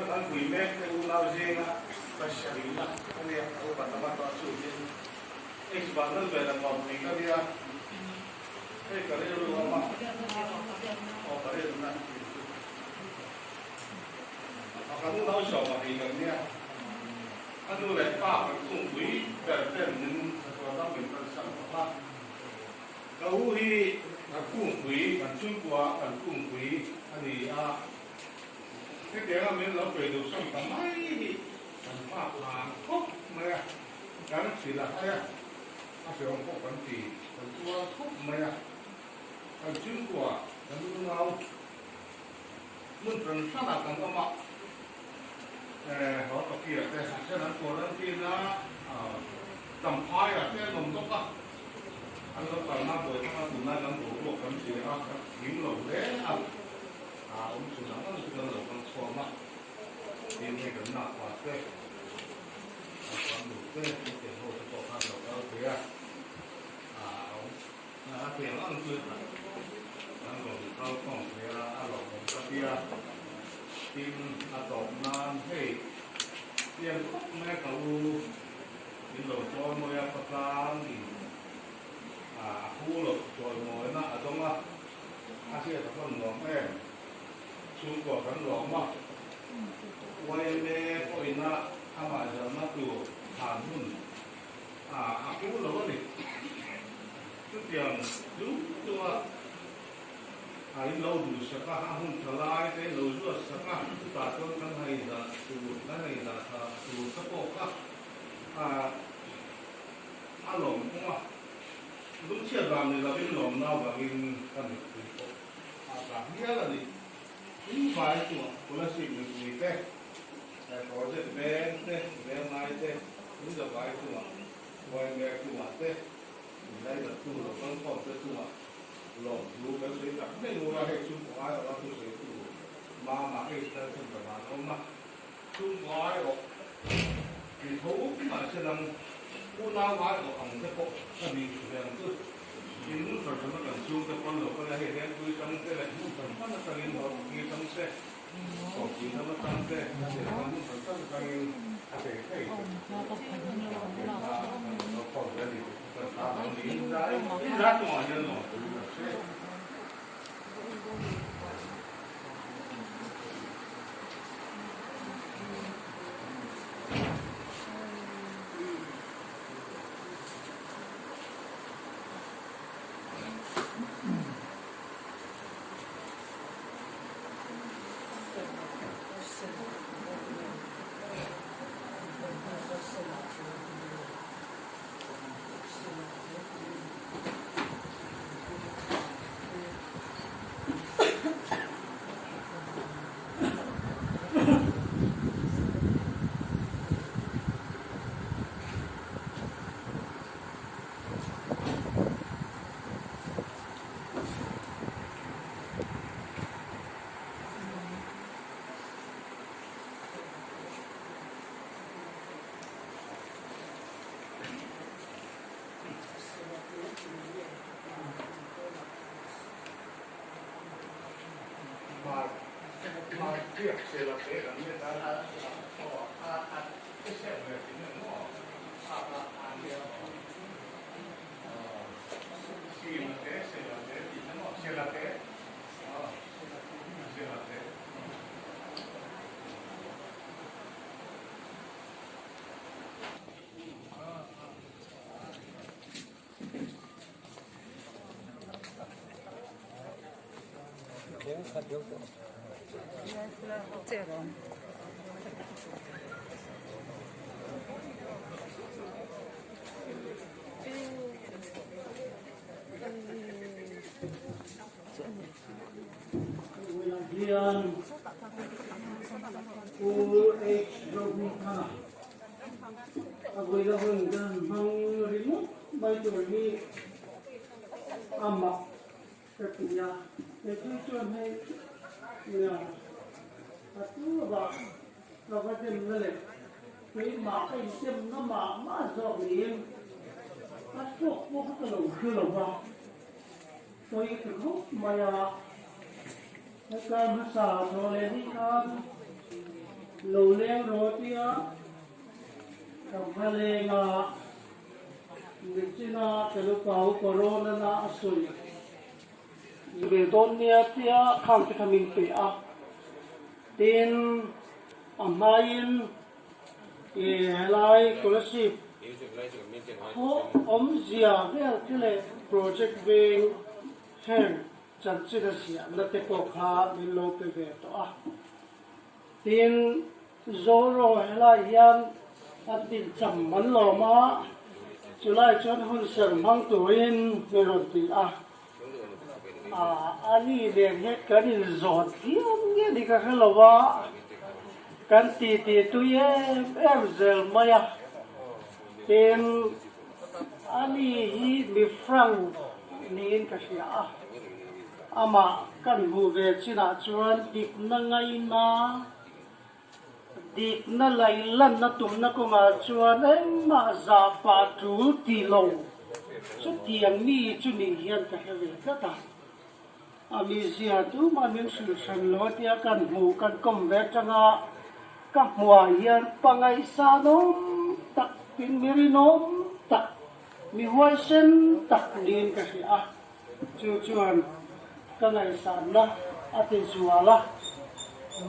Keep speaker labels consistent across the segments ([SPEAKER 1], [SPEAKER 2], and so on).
[SPEAKER 1] Tuna kan pui mek te unau zinga pasarihna a nia, a upa tam a tawh chu hi H Vanlalvela Mawpui ka nia, hei ka rilru a awm a, aw ka rilru na tih chu a kan unau sawm a hei kan nia, a nu leh pa kan kungpui ber ten min chatuan ram min kalsan bawk a. Ka u hi kan kungpui, kan chhungkua kan kungpui a ni a, hetianga min lo pe duh sam ta mai hi kan nghak hlan khawp mai a, kan hrilh a hai a, a hreawm pawh kan ti, kan tuar khawp mai a, kan chhungkua kan unau hmun hran hranah kan awm a, eh haw Pakia te a then an quarantine a, Champhaiah te an awm bawk a. An lo kalna buai thanga tunlai kan boruak kan hria a, kan thim lo hle a, a awm chhun ang ang chu kan lo kal chhuam a, tin hei kan nak pa te, kan kan nu te, kan thian ho te pawh khan lo kal thei a, a awm a thei ang ang chu kan rawn kal khawm thei a, a lawmawm ka tia, tin a tawp nan hei tiang khawp mai a ka u. Min lo chawimawi a, khawtlang in a hu loh chawimawina a dawng a, a hriat a hman nuam em? Chhungkua kan lawm a, YMA pawhin a amah zalna tur thlan hun a hu lo a ni. Chutiang chung chunga a in lo duhsak a, a hun tha lai te in lo zuat sak a, chutah chuan kan haihzah tur, kan haihzah tha tur te pawh kha a lawm kawng a, lungchhiat vang ni lovin lawmna vangin ka mittui pawh a tla hial a ni. Tin vai chungah Kolasib mipui te, project veng te, veng ngai te, in zavai chungah, Huaimber chungah te, inlaidattu local khawm te chungah lawmthu kan sawi tak mai ngur a, hei chhungkaw aiawha thusawitu Mama H Lalchhandama an awm a. Chhungkaw aiawh ti tho mahse lang unau aiawh ang te pawh ka ni ve ang chu. In hmun hran hran a kan chhungte pawn lo kal a, hei Lengpui tang te leh hmun hran hran atangin Hawrpui tang te, Hawrpui lam atang te a thei ang a, hmun hran hran atangin a thei thei a kan lo khawm ve a ni tih chu kan tan ang ni. Inzai chungah hian lawmthu ka hre.
[SPEAKER 2] Hian Pu H Rohmingthanga a vui la hun kan hmang ringawt mai tur hi a mak ka ti a, he thil chuan hei nia a tu bak ka va demna leh keimah ka intemna mah mah zawk niin a chhuak pawh kha ka lo hre lo va, sawi ta khawp mai a, hetlai hmasa thaw leh ni khan. Lo leng rawh tia ka va leng a, Nichina ka lupau corona na a sawi ve dawn nia tia khang te kha min pe a. Tin, a hmain i helai Kolasib khaw awmzia vel te leh project veng heng chanchin a ziahna te pawh kha min lo pe ve tawh a. Tin, Zoro helai hian an dincham an lawm a, chulai chuan hun ser hmang turin min rawn ti a. A ni nen hian kan inzawt hiam nge ni ka hre lo a, kan titi tui em em zel mai a. Tin, a ni hi mi frank niin ka hria a, amah kan hmuh ve chinah chuan dikna ngaina, Dikna lailanna tumna kawngah chuan engmah zahpah tul ti lo chutiang mi chu nih hian ka hre ve tlat a. A mizia tumah min hrilh hran lo a tia kan hmuh kan kawm ve atanga ka hmuah hian pangaihsanawm tak tin mi rinawm tak mi huaisen tak niin ka hria a. Chu chuan ka ngaihsanna a ti zual a,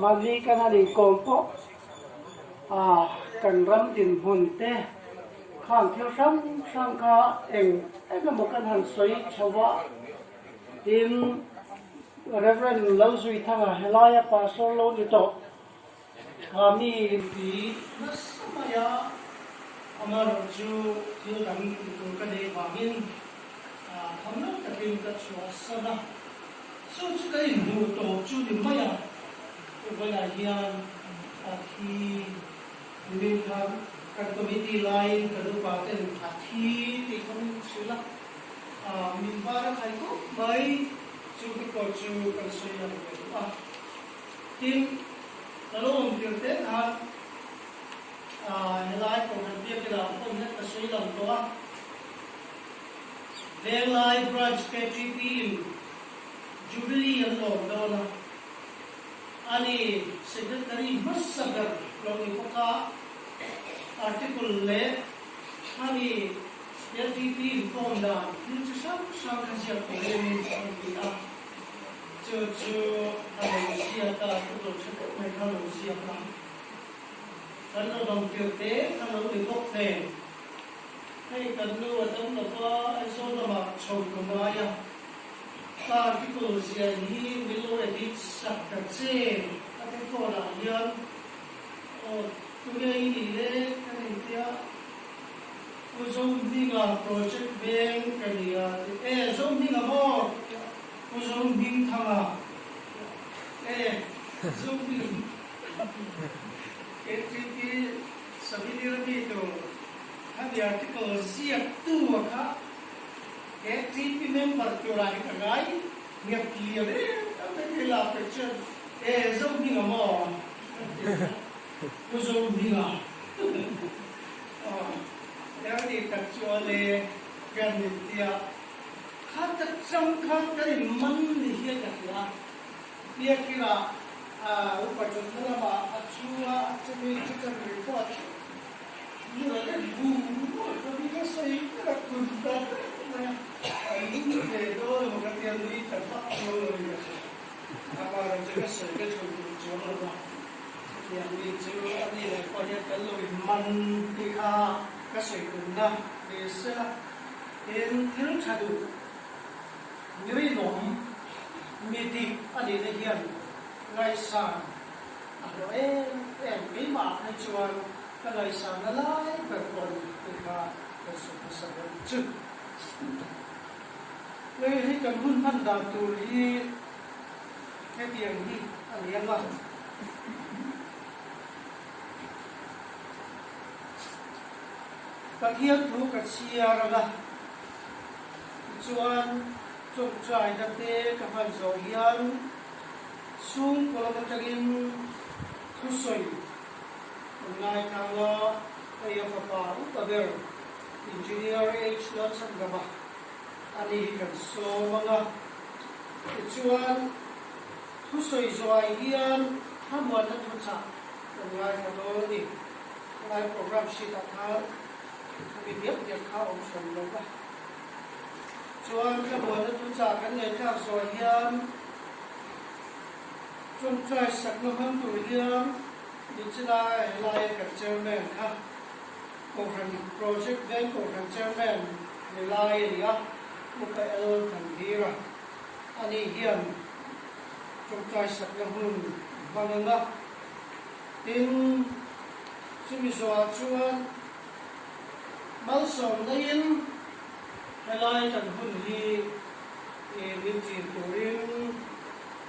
[SPEAKER 2] mahni kan han inkawm pawh a kan ram dinhmun te khang thil hrang hrang kha eng eng emaw kan han sawi chho a, tin Rev. Lalzuithanga helaia pastor lo ni tawh kha mi inti nasa mai a, amaherawh chu thil dang tih tur ka neih vangin tham lo takin ka chhuahsan a, chu chu ka inhmuh tawp chu ni mai a, vawiah hian a thi nimin khan kan committee laiin kan upa ten a thi tih kha min hrilh a, min var a khai khawp mai, chu te pawh chu kan sawi lang ve duh a. Tin, ka lo awm tir te khan helai Kohhran Biakina pawh hian ka sawi lang tawh a, Venglai Branch KTP in Jubilee an lawm dawn a, ani Secretary hmasa ber lo ni bawk a, article leh ani KTP inkhawm dan thil chi hrang hrang kha ziak turin an ti a. Chu chu a lo ziak a, ka lo hre tawh mai kha a lo ziak a. Kan lo dam tir te kha lo ni bawk nen. Hei kan nu a dam lo va, Aizawl lamah chho ka ngai a. Ka article ziah hi min lo edit sak ta che a ti phone ah hian aw tunge i nih le ka nin tia U Zohminga project veng ka nia ti e Zohminga maw? Pu Zohmingthanga e Zohming KTP Savinira mi tur khami article ziak tu a kha KTP member turah hi ka ngai nghet lian em em mai thei la picture e Zohminga maw Pu Zohminga aw eng tak chuan e kan intia. Kha tak chang kha kan in man ni hian ka hria a, Biakina upa ṭanna lamah a chu a, chumi chu kan report mura leh bur bur kha mi ka sawi ber a, kun ta vek mai a, a nung ve dawn emaw ka tia nui ta vak dawn lo in ka hria, amaherawhchu ka sawi ka ṭhulh duh chuang lo va, chutiang mi chu a ni leh pawh hian kan lo in man tih kha ka sawi tumna ni sela. Tin, thil tha duh, mi rinawm, mi dik a nihna hian ngaihsan a hlawh em em. Keimah phei chuan ka ngaihsanna lai ber pawh a ni tih kha kan sawi hmasa ber chu. Hei hi kan hun hman dan tur hi hetiang hi a ni ang a. Pathian thu ka chhiar ang a, tichuan tawngtaina te ka hman zawh hian chhungkaw lam atangin thusawi an ngaithla ang a, hei a fapa upa ber Engineer H Lalchhandama a ni hi kan sawm ang a, tichuan thusawi zawhah hian thlamuanna thuchah. Kan ngaithla dawn a ni. Helai program sheet ah khan khami diak diak kha a awm hran lo va. Chuan thlamuanna thuchah kan ngaihthlak zawh hian tawngtai sakna hmang tur hian Nichilai helaia kan chairman kha Kohhran Project Veng Kohhran Chairman ni lai a ni a, Upa L Thanhira. Ani hian tawngtai sakna hun a hmang ang a. Tin, chumi zawhah chuan malsawmna in helai kan hun hi min chin turin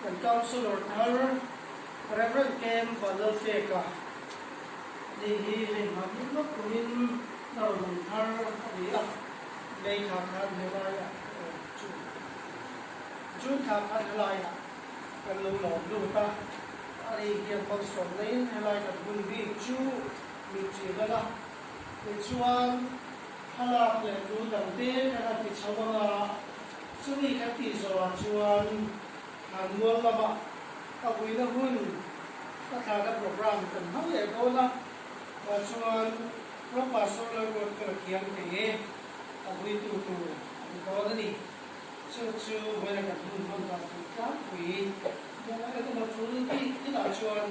[SPEAKER 2] kan Councillor thar Rev. Kem Vanlalfeka ni hi hei hmanni lawk tumin a rawn awm thar a ni a, May thla khan helaiah June June thla khan helaiah kan lo lawm lut a, a rei hian malsawmna in helai kan hun bik chu min ṭin ang a, tichuan thlalak leh tul dang te kan han ti chho ang a, chumi kan tih zawhah chuan Thlanmual lamah a vuina hun a thlahna programme kan hmang leh dawn a, tah chuan Ram Pastor Lalruatfela kiang thei e, a vuitu tur a ni dawn a ni. Chu chu vawiina kan hun hman dan tur tlangpui dang emaw tul bik thilah chuan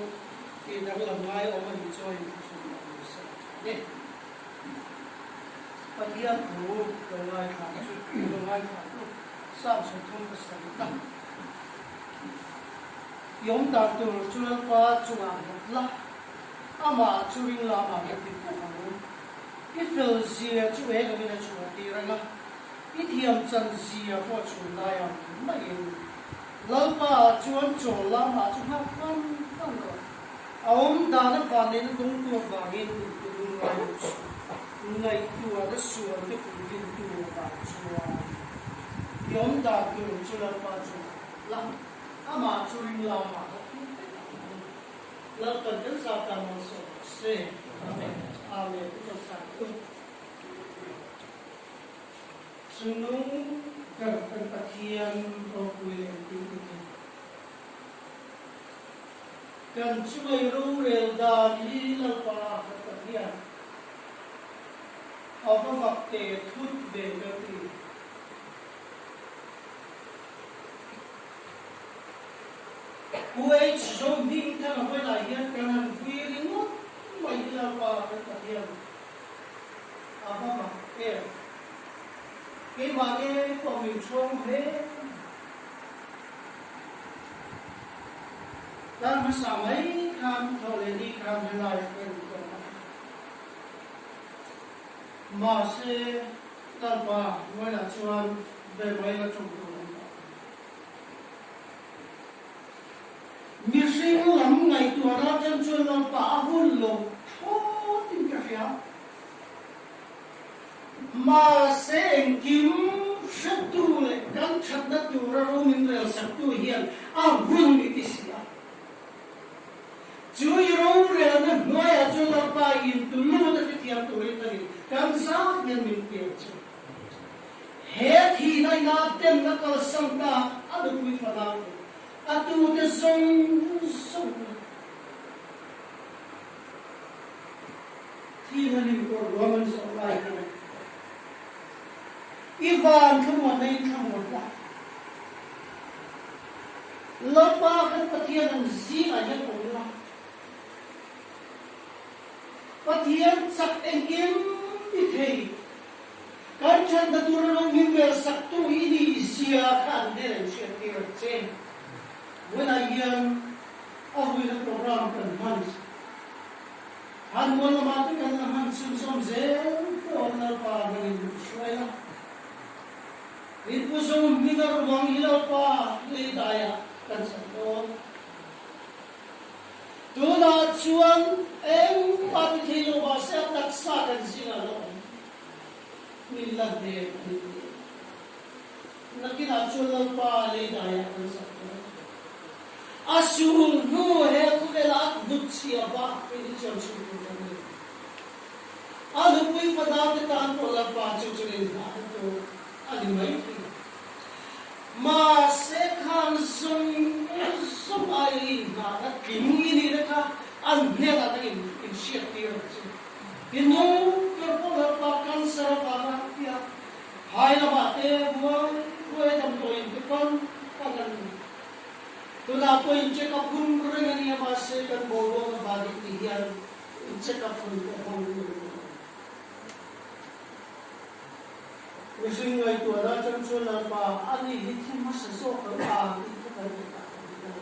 [SPEAKER 2] tih danglam ngai awm a nih chuan inthlahrun a ni sa thin e. Pathian thu lo ngaithla chu lo ngaithla tu Psalm 37 na. I awm dan tur chu Lalpa chungah nghat la, amah chu ring la amah nghat tin fek ang. I fel zia chu eng angin a chhuah tir ang a, i thiam chan zia pawh chhun lai ang maiin. Lalpa ah chuan chawl la amah chu nghak fan fan rawh. A awm dan a van neihna dawngtu avangin i lung ngai lo suh. Ngaihtuahna sual te puitlintu avang chuan i awm dan tur chu Lalpa chu la, amah chu ring la amah kha thil vek ang. Lalpan kan zat tan malsawm rawh se. Amen. Amen. Pu Chawlhsang u. Chungnung ber kan Pathian ropui leh engkim ti thei. Kan chungai rorel dan hi Lalpa kan Pathian a va mak te thut ve ka ti. Pu H. Zohmingthanga vawilah hian kan han vui ringawt mai hi Lalpa kan Pathian a va mak em. Keimah ngei pawh min ṭhawng hle mai. Tar hmasa mai khan thawh leh ni khan helai ka en tawh a. Mahse, Lalpa hnuaiah chuan be mai la ṭawng tur an dah a. Mihring lam ngaihtuahna atang chuan Lalpa a hun lo thlawtin ka hria. Mahse engkim hretu leh kan thatna tura ro min relsaktu hian a hun i ti si a. Chu i rorelna hnuaiah chuan Lalpa in tu lut a ti thiam turin ka ni, kan zat hian min pian chu. He thihna ina demna kalsan ta a nupui fanau te, a tute zawng zawng te. Thihna lim pawh ruang an zawh lai hian i van thlamuanna in thlamuan la. Lalpa kan Pathian ang zingah hian awm la. Pathian chak engkim ti thei, kan thatna tura lo min vel saktu i ni zia kha an hnen an hriattir ang che. Vawiinah hian a vuina program kan hman. Hanmual lamah te kan la hman chhunzawm zel pawh an Lalpa nangin min hruai la. Rinpu zawng hminga ruang hi Lalpa lei daiah kan chan dawn. Tunah chuan engmah ti thei lo mahse a taksa kan zingah la awm. Min la hnem a ni tih. Nakinah chuan Lalpa lei daiah kan chan dawn. A sul hnu he khawvela a hnut chhia bak hi hi chuan chhun tur kan ni. A nupui fada te tan pawh Lalpa chu chu rinhah na tur a ni mai thei. Mahse khan zawng zawng ai inhnahna tling i nih na kha a. An hnenah nang in in hriattir ang che. I nung ber pawh Lalpa cancer avanga tia phai lamah te buai buai a damdawiin te pan pan an ni. Tunah pawh in check up hun reng a nia mahse kan boruak avangin ti hian in check up hun pawh hmang reng a ni. Mihring ngaihtuahna atang chuan Lalpa a ni hi thi hmasa zawk ang a tih kha kan ngaihtuah tak dik a ni.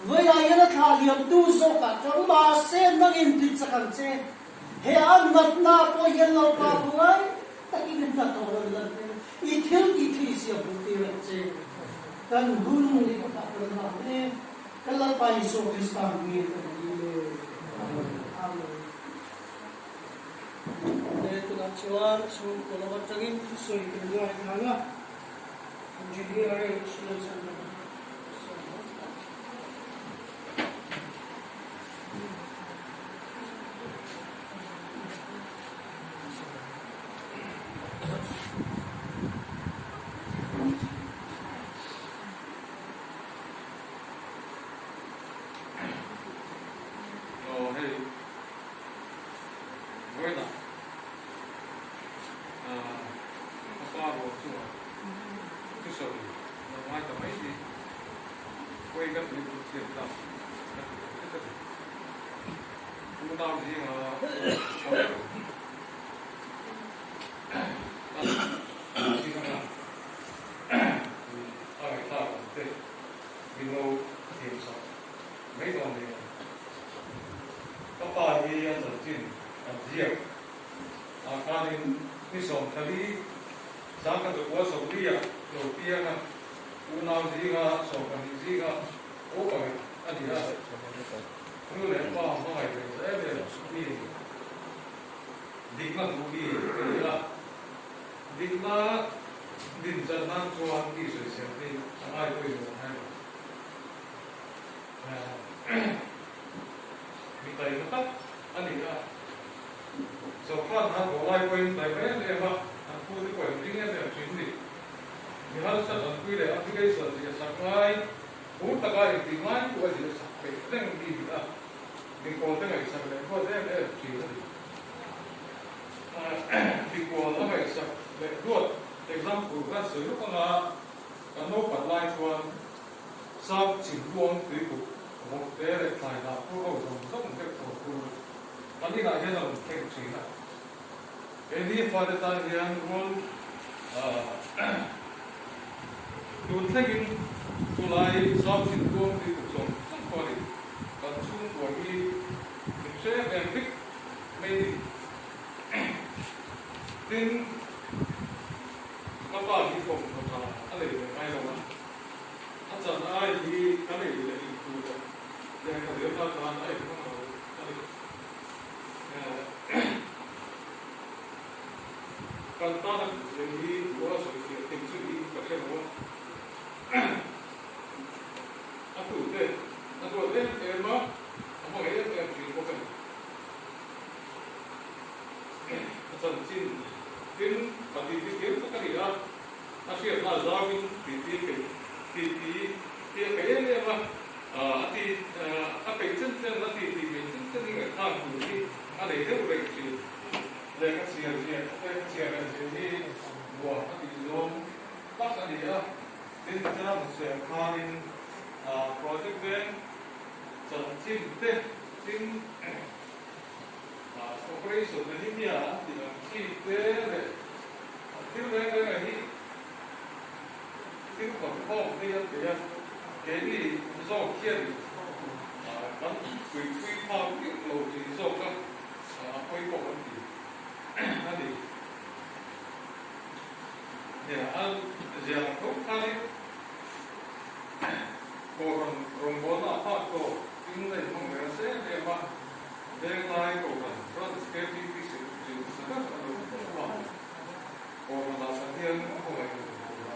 [SPEAKER 2] Vawiah hian a thlah liamtu zawkah tang mahse nangin ti chak ang che. He a natna pawh hian Lalpa khawngaih takin i hna tawh lo lan tir i thil tih thei zia hmuh tir ang che. Kan hun ni ka thlah kan hlang e. Kan Lalpa Isua Krista hming kan dil e. Amen. Le tunah chuan chhungkaw lam atangin thusawi kan ngaithla a, Engineer H. Lalchhandama sawi a.
[SPEAKER 1] Aw hei. Vawiinah ka pa ruang chungah thusawi lo ngai ta mai hi pawi ka tui duh chian ta ka ti tak zet a ni. Unau zinga a ngaihthlak ang te min lo thiamsak mai dawn nia. Ka pa hi a chanchin an ziak ah khanin ni 14 sangkhat 40 ah lo piang a, unau zinga 12 zinga upa ber a ni a. Nu leh pa hmangaih ve za em em mi dikna duh mi a ni a. Dikna din chan nan chuan mi sawisel hi a ngai pawimawh ngai lo. Mi taima tak a ni a, Sawrkar khan haw lai pawhin taima em em a, an phu te pawh in ring em em thin ni. Mi harsat an pui leh application ziah sak ngai, phur taka intih ngai pawh a ziah sak peih reng mi ni a, mi kawl te ngaihsak leh huat em em thin a ni. Mi kawl a ngaihsak leh huat example khan sawi lawk anga kan naupan lai chuan Sap chhimbuang tuikuk vawk te leh thlai hnah phur ho zawng zawng deuh tawh chu kan inah hian a rawn thleng thin a. Keini fate tan hian rual tun thlengin chulai sap chhimbuang tuikuk zawng zawng pawh a ni. Kan chhungkua hi min hre em em vek mai ni. Tin, ka pa hi thawmhnaw tha a nei ve ngai lo a. A chan ai hi ka nei leh intu leh lehkha zirna tan a inhmang lo a ni. Kan tana duhzia hi duha sawifiah thei chu niin ka hre lo a. A tute a duat em em a, a hmangaih em em thin bawk a ni. A chanchin tin ka tih hi thiam tak a ni a. A hriatna a zauin titi peih titi hi a peih em em a, a ti a peih chen chen a titi peih chen chen hi ngaihthlak tur hi a nei deuh reng thin. Lehkha chhiar ziah lehkha chhiar leh ziah hi nuam a tih zawng tak a ni a, tin chang ser khanin project veng chanchin te tin operation Nehemia an tih ang chi te leh Thil reng reng ah hi thil kawmkhawm te an nei a, keini zawk hian kan tuipui phak miah lo tih zawk a a pawi pawh kan ti a ni. Nia, a zia ang tho khanin Kohhran rawngbawlna a phak tawh in a inhmang ve nasa em em a, Venglai Kohhran Branch KTP Secretary hmasa ber a lo ni a. Kohhranah Pathian a hmangaih lo tur a,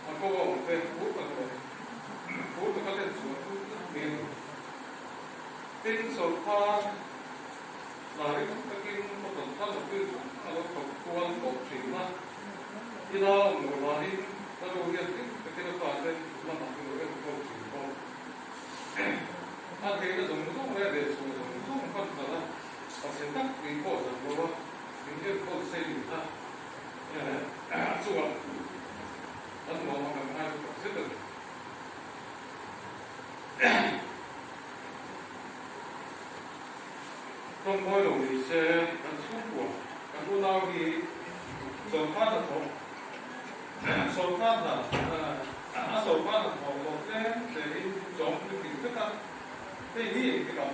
[SPEAKER 1] a ko a awm te phur tak leh phur taka len chhuah chu tlat mai a ni. Tin, sawrkar hna ring takin khawtawng thar lo thil hrang hrang a lo thawk kual tawh thin a, ila awm loh laiin ka nu hian hlim takin a fate lamah min lo enkawl thin bawk. A theihna zawng zawng leh reh chhuah zawng zawng hman hman a, pachhe tak nih pawh zan lo a, min enkawl sei nih kha a chungah kan nuam a kan ngai chu tak zet a ni. Tawngkawi lo ni se kan chhungkua kan unau hi sawrkar hnathawk sawrkar hna a sawrkar hnathawk lo tlem tlein chawm puitling vek a, hei hi engtikah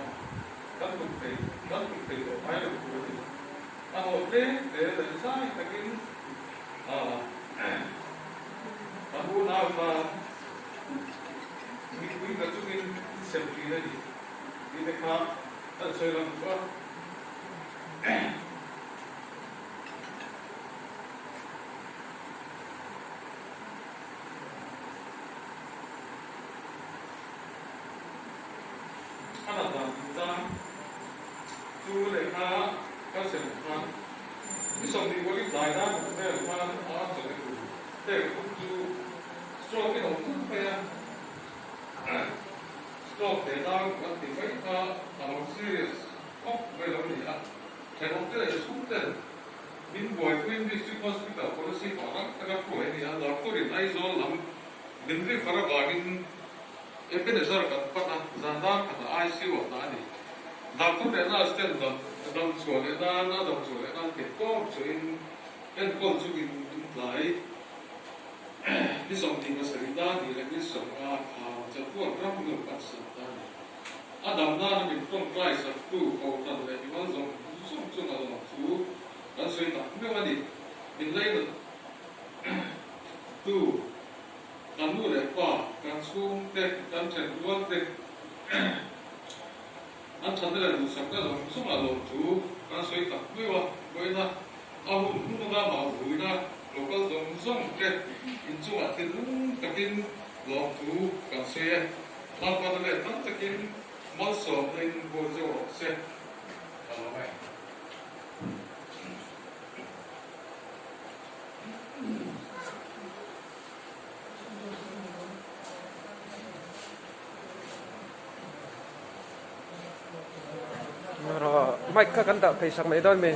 [SPEAKER 1] kan tum thei kan tum thei tawh ngai lo tur a ni. A hlawh tlem tle daih zai takin kan unau tan mipui ka chungin insem thin a ni tih te kha Kan sawi lang chu a. A nat dan chung chang chu lehkha kan sem khan ni 20 tlai dan khat vel khan a chawlh tur pek thum chu stroke in awm thut mai a. Stroke leh nau kan ti mai kha a lo serious khawp mai lo ni a, thenawmte leh chhungten min buaipuiin District Hospital policy pah rang taka hruai a ni a, doctor in Aizawl lam min refer avangin Ebenezer kan pan a, zan dar khatah ICU ah dah a ni. Doctor leh nurse ten dam dam chhuah leh nan a dam chhuah leh nan theihtawp chuahin enkawl chungin min tlai. Ni 27 dan ni leh ni 50 khan chatuan ram nu kan sak ta a ni. A dam nana min tawngtai saktu Kohhran leh mimal zawng zawng chunga lawm thu kan sawi tak meuh a ni. Min lainat tu kan nu leh pa, kan chhungte, kan thenrualte an thatna leh duhsakna zawng zawnga lawm thu kan sawi tak meuh a, vawiina A hun hnung lamah vuina local zawng zawng te inchungah thinlung takin lawmthu kan sawi e. Lalpana leh tam takin malsawmna in buai zeuh rawh se. Ka lawm e.
[SPEAKER 3] Mic kha kan dah phei sak mai dawn mi.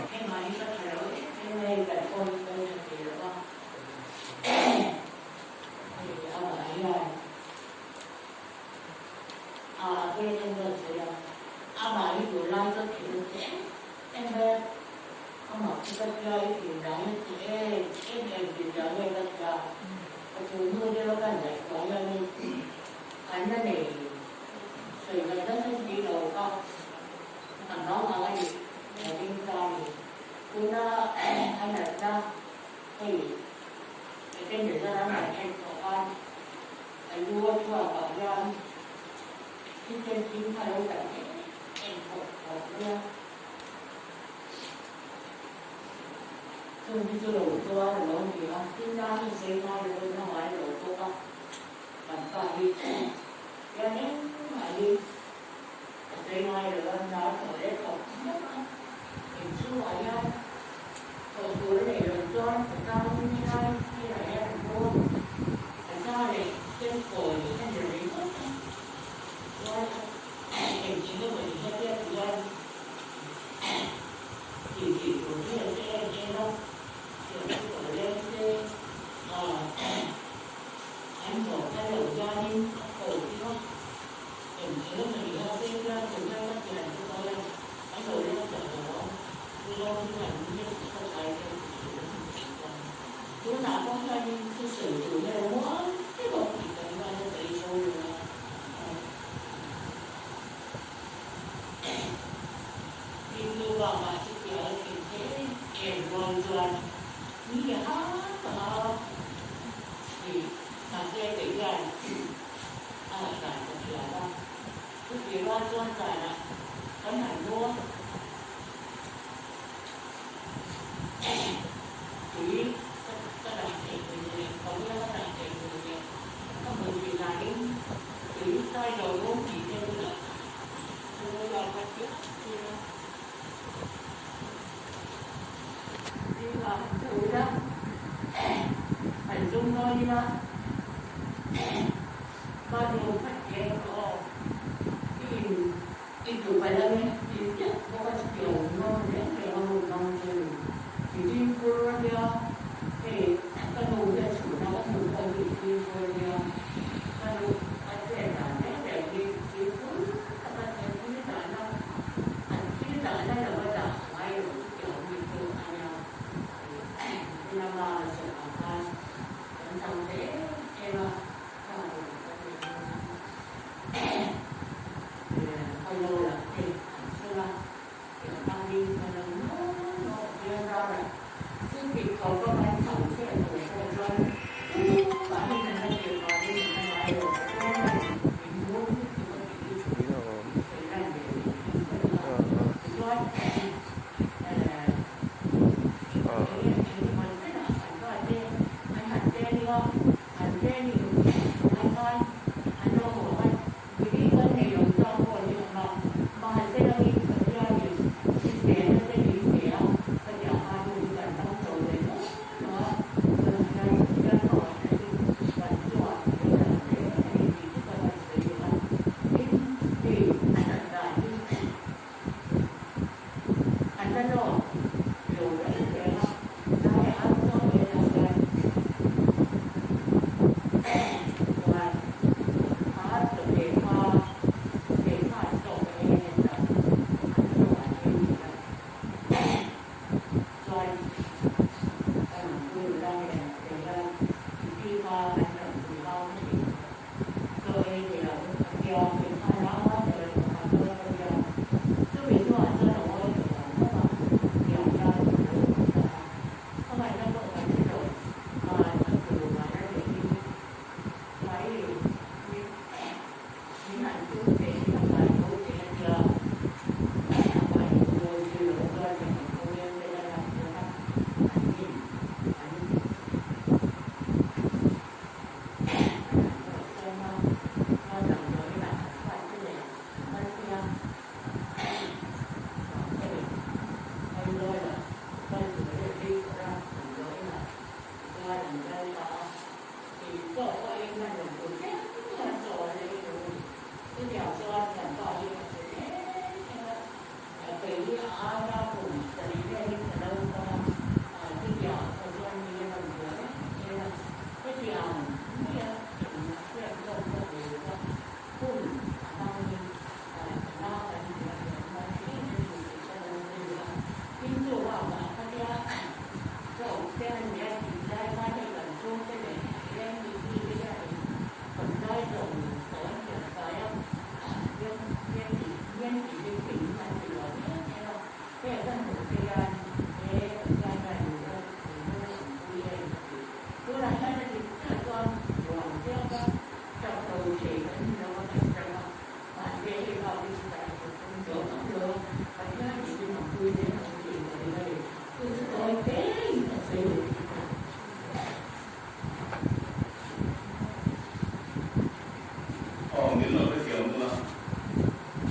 [SPEAKER 1] Aw min lo hrethiam bula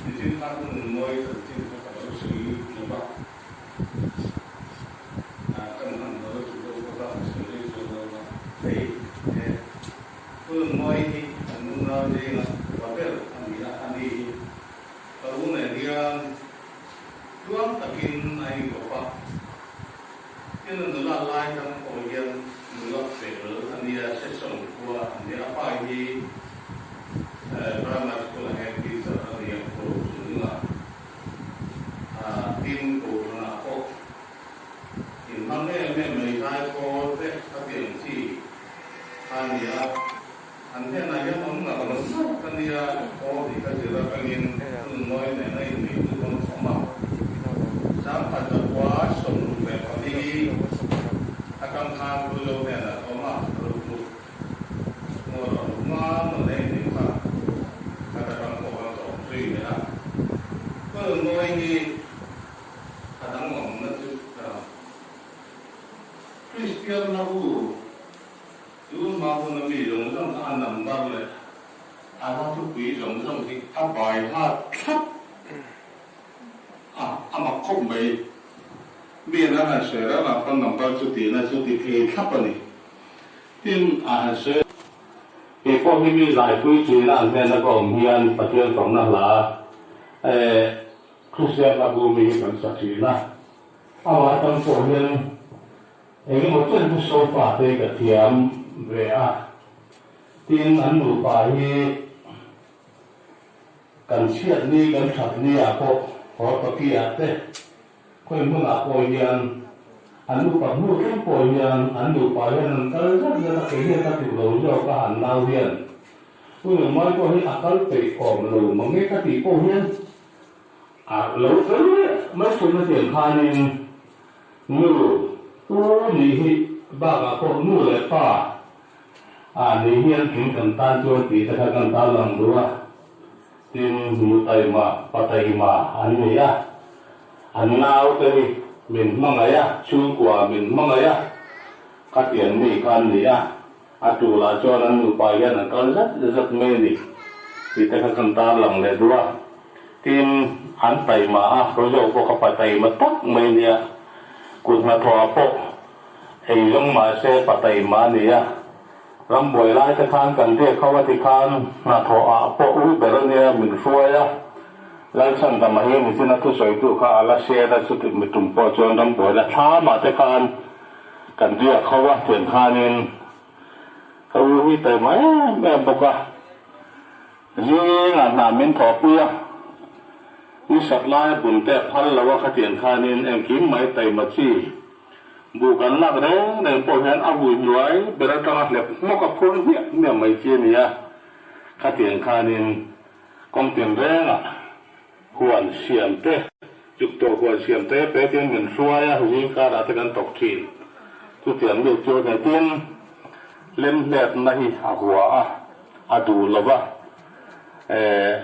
[SPEAKER 1] nichin khan ka nun mawi chanchin kha ka lo sawi lo va, kan hman lo chu deuh bawk a, sawi rei chuan lo va. Hei he ka nun mawi hi kan nunau zinga upa ber a ni a, a ni hi ka lu nen hian tluang takin a inkawp a. Tin a nula lai tang pawh hian nula fel a nia, session khua a nia, a pa hi primary school a head teacher a nia, Puru chunga tin Kohhranah pawh inhmang em em mai zaipawl te a ti ang chi kha a nia, an hnenah hian awm ngar ngar ka nia, aw tih ka zir atangin nunmawi nen a inneih chu kan awm a. Sangkhat 64 atang khan Puzo hnenah ka awm a, rukru ngaw rawh ruk nga maw nei tih kha khat atang pawh khan ka awm zui leh a. Ka nunmawi hi a danglamna chu Kristian na u Tun hma huna mi zawng zawng kha a number leh a hla thupui zawng zawng hi a bai hat thlap a, a mak khawp mai. Mi an han sawi reng ah pawn number chu tihna chu ti thei thlap a ni. Tin, a han sawi. Kei pawh hi mi zaipui ṭhina an hnena ka awm hian Pathian fakna hla eh. Kristian hla bu mi hi kan sa thin a, amah atang pawh hian eng emaw chen chu sofa te ka thiam ve a, tin an nupa hi kan chhiat ni kan that ni ah pawh Hortoki ah te khawi hmun ah pawh hian an upa hnu thleng pawh hian an nupa hian an kal zat zat a, kei hian ka duh lo zawk a an nau hian Pu Nungmai pawh hi a kal peih awm lo mange ka tih pawh hian a lo kal leh mai thin a tiang khanin nu u nih hi bakah pawh nu leh pa ah nih hian tling kan tan chuan tih te kha kan tan lang duh a, tin nu taima pa taima an ni a, an nau te hi min hmangaih a, chhungkua min hmangaih a, khatiang mi kha an ni a. A tulah chuan an nupa hian an kal zat zat mai a ni tih te kha kan tarlang leh duh a. Tin, an taima a, Rojo pawh kha pa taima tak mai a nia. Kut hnathawhah pawh ei zawng mahse pa taima a ni a. Rambuai lai te khan kan riak ho a ti khan hnathawhah pawh u ber a nia min hruai a. Lalchhandama hi nichin a thusawitu kha a la share a, chuti mi tum pawh chuan rambuai la thlamah te khan Kan biak ho a tiang khanin ka u hi taima em em bawk a, zingah hna min thawhpui a, ni sat laia bun te a phal lo a khatiang khanin engkim mai taima chi buh kan lak reng reng pawh hian a vui hnuai ber atanga hlep hmawk a phur hmiah hmiah mai chi a ni a, khatiang khanin kawng tinrengah Huan siam te, chuktuah huan siam te pe tin min hruai a, zing karah te kan tawk thin. Chutiang mi chu nei tin lem hlepna hi a hua a, a duh lo va, eh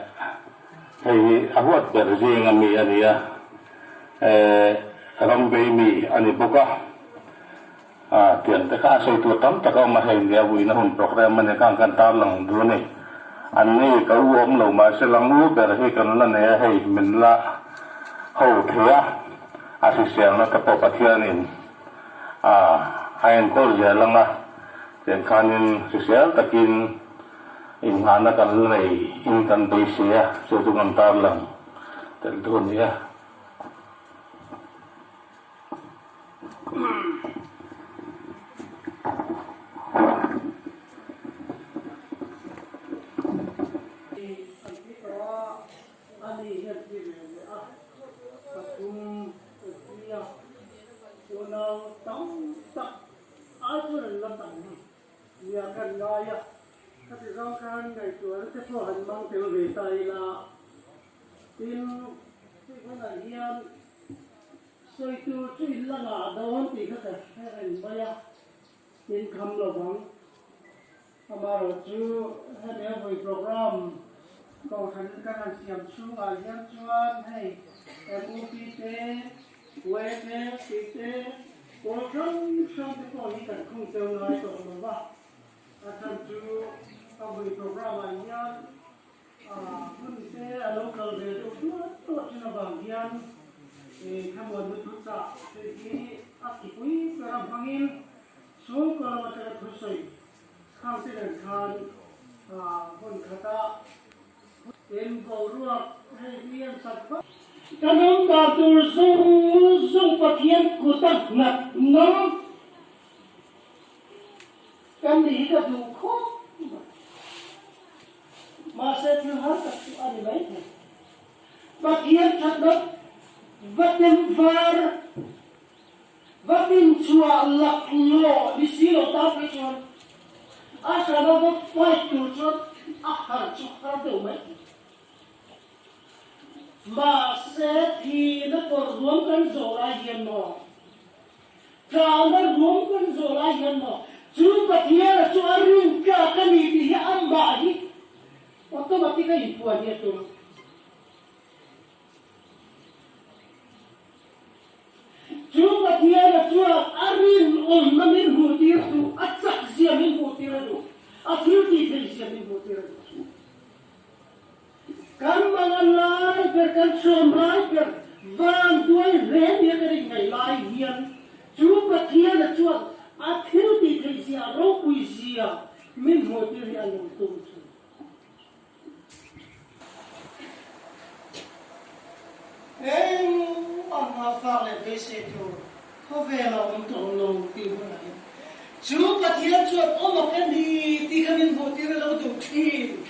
[SPEAKER 1] hei hi a huat ber zing a mi a ni a, eh ram vei mi a ni bawk a, ah tiang te kha a sawi tur tam tak a awm a, hei nia vuina hun programme a ni khan kan tarlang duh a ni. An ni ka u awm lo mahse lang u ber hi kan la nei a, hei min la ho thei a, a hriselna te pawh Pathianin a a enkawl zel ang a, tiang khanin hrisel takin inngahna kan la nei in kan beisei a, chu chu kan tarlang tel duh a ni a.
[SPEAKER 2] An ti tawh a, ani hian ti ve leh a, pathum an ti a, unau tam tak ai chuan an la tam nia kan ngai a, khati zawng khan ngaihtuahna te pawh han mang tel ve ta ila, tin hei hunah hian Sawi tur chu in la ngah dawn tih kha ka hre reng mai a, in kham lo vang. Amaherawh chu hemi a vui program kohhran kan han siam chhungah hian chuan hei MUP te, UA te, tih te, pawl hrang hrang te pawh hi kan khung tel ngai tawh lo va. A chhan chu a vui program ah hian Hmun te a lo kal ve deuh tuat tuat thin avang hian thlamuan lutuk chah te hi a kipui ber a hmangin chhungkaw lam atanga thusawi khang te nen khan hmun khata in boruak hei hi an sat vak. Kan awm dan tur zawng zawng Pathian kuta nghat ngam kan ni hi ka duh khawp mai. Mahse thil har tak chu a ni mai thei. Pathian thatna va tem var, va tinchhuah laklawh ni si lo tan phei chuan a hrana va fight tur chuan a har chu har deuh mai thei. Mahse thihna kawr ruam kan zawh lai hian maw? Tlana ruam kan zawh lai hian maw chu Pathiana chu a rin tlak a ni tih hi amah hi automatic a inpuan hi a tum. Chu Pathiana chuan a rinawmna min hmuh tir duh, a chak zia min hmuh tir a duh, a thil tih theih zia min hmuh tir a duh. Kan mang lai ber, kan hrawm lai ber, van duai hle nia kan inngaih lai hian chu Pathiana chuan a thil tih theih zia, a ropui zia min hmuh tir hi a lo tum thin. Nghahfak leh beisei tur khawvel a awm tawh lo tih hunah hian chu Pathian chuan awm a ka ni tih kha min hmuhtir a lo duh thin.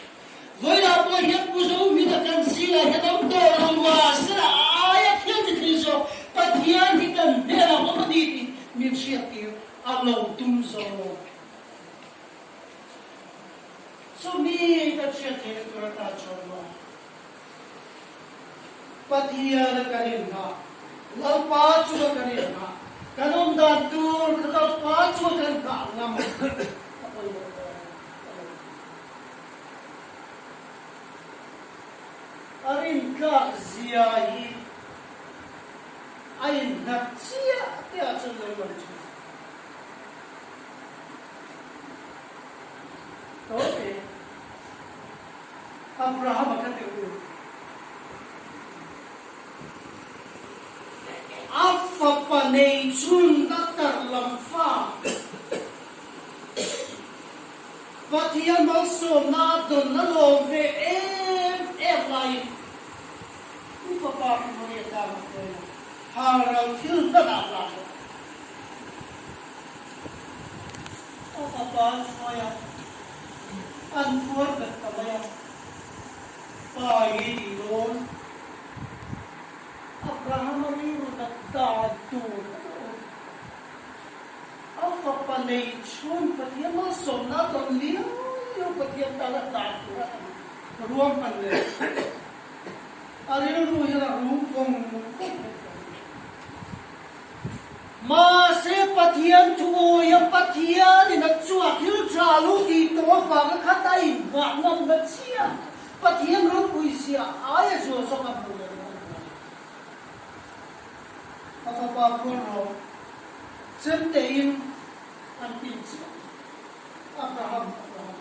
[SPEAKER 2] Vawilah pawh hian Pu Zohminga kan zingah hian awm tawh lo mahse a aia thil ti thei zawk Pathian hi kan hnenah awm a ni tih min hriattir a lo tum zawk. Chumi kan hriat theihna tur atan chuan maw Pathian a kan inngah, Lalpa chu a kan inngah, kan awm dan tur kha Lalpa chu a kan nghah ngam a pawimawh dawn a lo ti. A rintlak zia hi a innghat chiah tihah chuan lo lang thin. Tawite Abraham-a kha teh u. A fapa nei chhun a tar lam fa Pathian malsawmna a dawn a lawm ve em em laiin u fapa Hrumaria tan a hruai a, halral thil hmanah a hlan bawk. A fapa an hruai a, an phuar bet ta mai a, Pa i tih dawn Abrahama rilru nat dan tur kha ka awm. A fapa nei chhun Pathian malsawmna a tawn liau liau Pathian tan a hlan tur a han ruahman leh a rilru hian a rum vawng vawng vawng vawng. Mahse, Pathian thuawia Pathianin a chhuah thil tha lo tih tawh avanga khat a inhngah ngam na chiah Pathian ropui zia aia zual zawk a hmuh leh ringawt mai. A fapa phuan rawh, chemtein an tin chiah. Abraham, Abraham,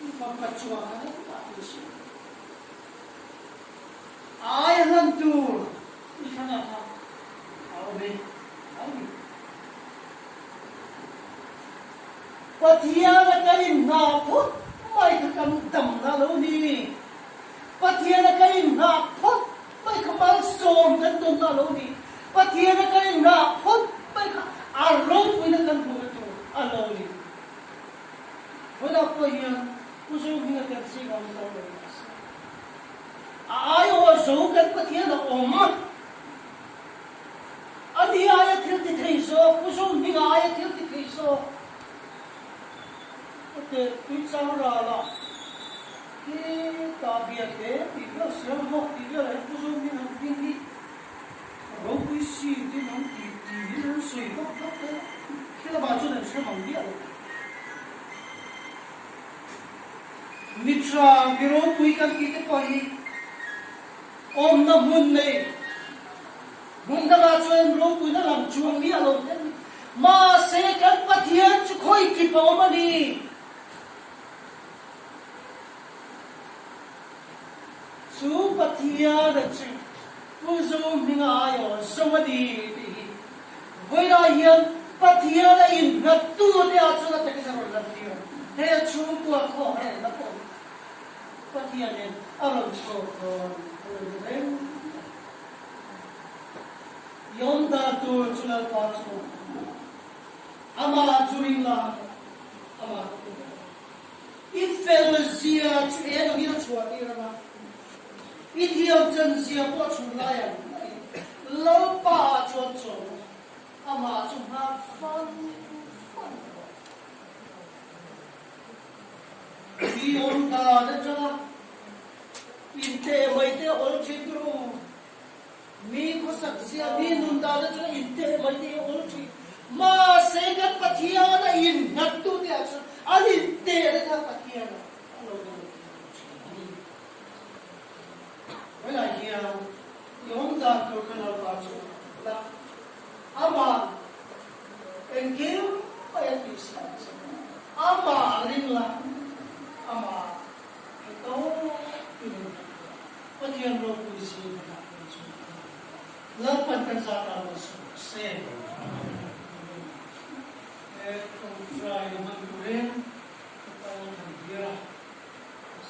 [SPEAKER 2] i fapa chhuah kha engmah ti suh. Ai hlan tur i thlang a kha a awm e, a ni. Pathian a kan inhngah phawt mai kha kan damna lo ni. Pathian a kan inhngah phawt mai kha malsawm kan tawnna lo ni. Pathian a kan inhngah phawt mai kha a ropuina kan hmuhna tur a lo ni. Vawilah pawh hian Pu Zohminga kan zing a awm tawh lo mahse, A aiawh zo kan Pathian a awm. Ani aia thil ti thei zawk, Pu Zohminga aia thil ti thei zawk. Ute Tuichang rala khi ta bia te tih vel Sialhawk tih velah hian Pu Zohminga hming hi ropui si tin an ti ti in an sawi vak vak te khi lamah chuan an hre mang miah lo. Mitra mi ropui kan tih te pawh hi awmna hmun nei hmun dangah chuan ropuina lang chuang miah lo te ani. Mahse kan Pathian chu khawi kip a awm a ni. Chu Pathian a chu Pu Zo hminga aiawh zo a ni tih hi Vawilah hian Pathian a innghat tu te ah chuan a takin a rawn lan tir a, he chhungkua khaw harhna pawh hi Pathianin a rawn chhawk dawn a lo ni reng a. I awm dan tur chu Lalpa chu amah chu ring la, amah chu ring la. I fel zia chu eng angin a chhuah tir anga, i thiam chan zia pawh chhun lai ang maiin Lalpa ah chuan chawl la, amah chu nghak fan fan rawh. I awm dan atanga inteh mai te awl thin tur u. Mi khawsak zia, mi nun dan atanga inteh mai te hi a awl thin. Mahse kan Pathian a innghat tu te ah chuan an inteh na kha Pathian ah a lo dang thin a ni. Helai hian i awm dan tur kha Lalpa chu la, amah engkim mai a tihsak che, amah ring la, amah he tawp i nun tak la. Pathian ropui zing a dah dawn chu a ni. Lalpan kan zat a rawn sawi rawh se. Amen. He tawngtai na hman turin ka kal kan dir a.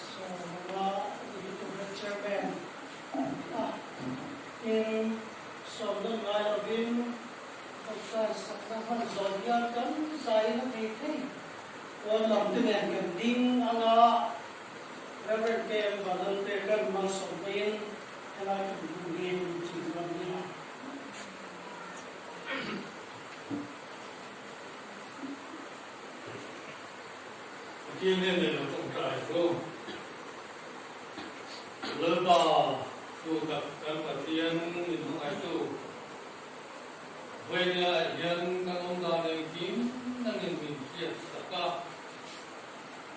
[SPEAKER 2] Sawma Executive Chairman a. Tin, sawm nawn ngai lovin tawngtai sakna hman zawn hian kan zaiin a thei thei. Pawn lam te nen kan ding anga Rev. KM Vanlalpeka'n malsawmnain helai kan hmuh hi min chhunzawm nia.
[SPEAKER 4] Pathian hian leh lo tawngtai chu Lalpa chu tak kan Pathian min hmangaihtu vawinia hian kan awm dan engkim nangin min hriat sak a,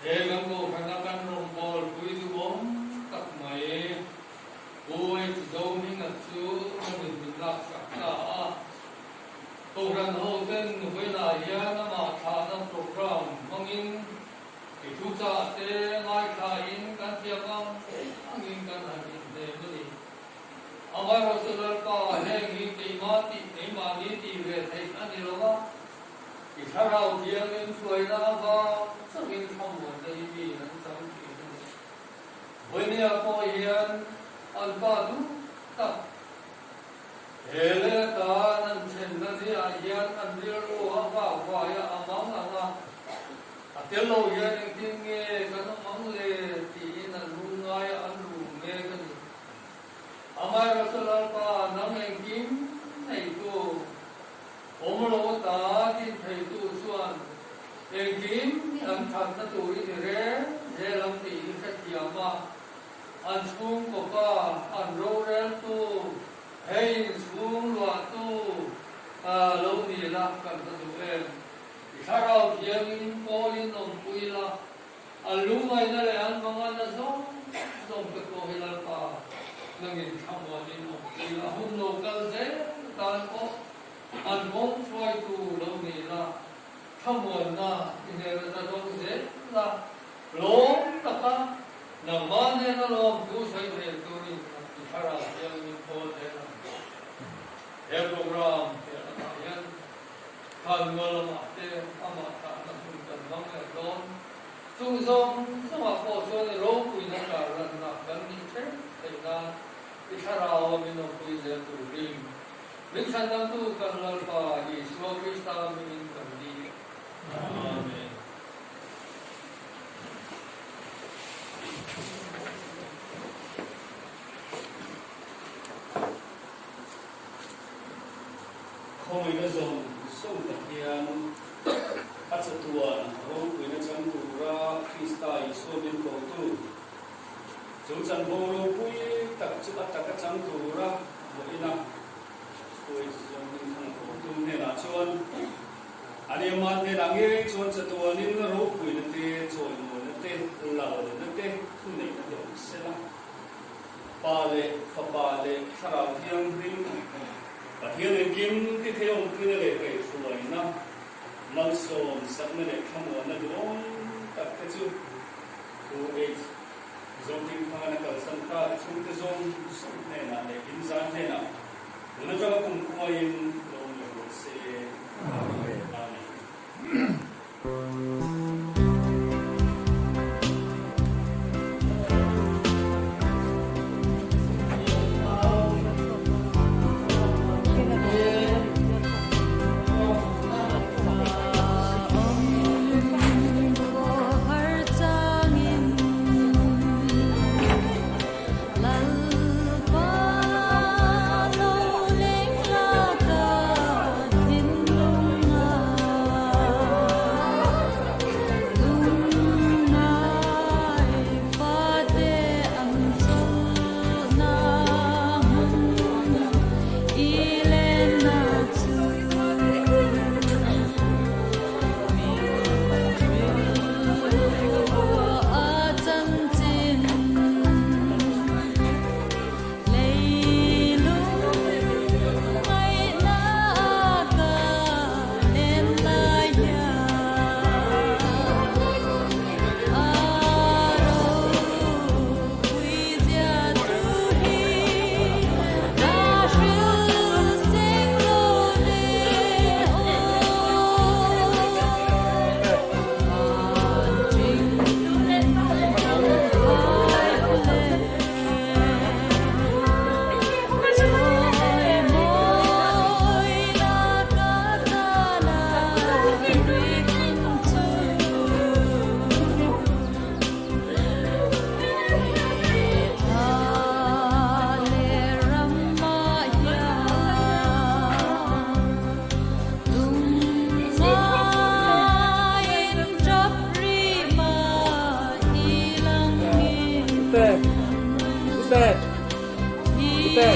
[SPEAKER 4] he kan kohhrana kan rawngbâwl pui duhawm tak mai Pu H Zohminga chu nangin min laksak ta a. Kohhran hoten vawiinah hian amah thlahna program hmangin i thuchah te ngaithlain kan thiam ang angin kan han inhnem a ni. Amaherawhchu Lalpa, heng hi keimah tih keimahni tih ve theih a ni lo va, i thlarau thiangin hruaina avang chauhin thlamuanna hi mi an chang thin a ni. Vawinia pawh hian an pa duh tak He lehtan an thenna chiah hian an rilru a nghak vai a, a mang ang a, a tel lo hian engtin nge kan awm ang le tiin an lung ngai a, an rum mek a ni. Amaherawhchu Lalpa, nang engkim neitu, awm lo ata din theitu chuan engkim hi an thatna turin i reng zel ang tih i hrethiam a, An chhungkaw pa, an roreltu, hei inchhung luahtu lo ni la kan va duh em? I thlarau thiangin pawlin awmpui la, an lungngaihna leh an manganna zawng zawng te pawh hi Lalpa nangin thlamuanin awmpui la, hun lo kal zel tan pawh an kawng hruaitu lo ni la, thlamuanna i hmel ata dawng zel la, lawm taka Nangmah nen a lawm thu sawi thei turin i thlarau thiangin kawl zel ang. He program piah lamah hian Khanmual lamah te amah thlahna hmun kan hmang leh dawn. Chung zawng zawngah pawh chuan i ropuina tarlanna kan nih ṭheuh theih nan i thlarau a min awmpui zel turin min chhandamtu kan Lalpa Isua Krista hmingin kan dil. Amen.
[SPEAKER 5] Khawngaihnna zawng zawng Pathian a chatuan ropuina chang tura Krista Isua min kotu, chu chanvo ropui tak chu a taka chang tura vawiina Huai zawng min thang kotu hnenah chuan A lehmah hnenah ngei chuan chatuanin ropuina te, chawimawina te, lalna te, thuneihna te awm sela. Pa leh Fapa leh Thlarau Thianghlim, Pathian engkim ti thei awmpuina leh kaihhruaina, malsawm sakna leh thlamuanna duhawm tak te chu Pu H. Zohmingthangana kalsan ta te chhungte zawng zawng hnenah leh inzan hnenah Tun atanga kum khuaiin lo awm leh rawh se. Amen.
[SPEAKER 3] Pute. Pute.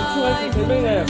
[SPEAKER 3] Chhung an thei mai em?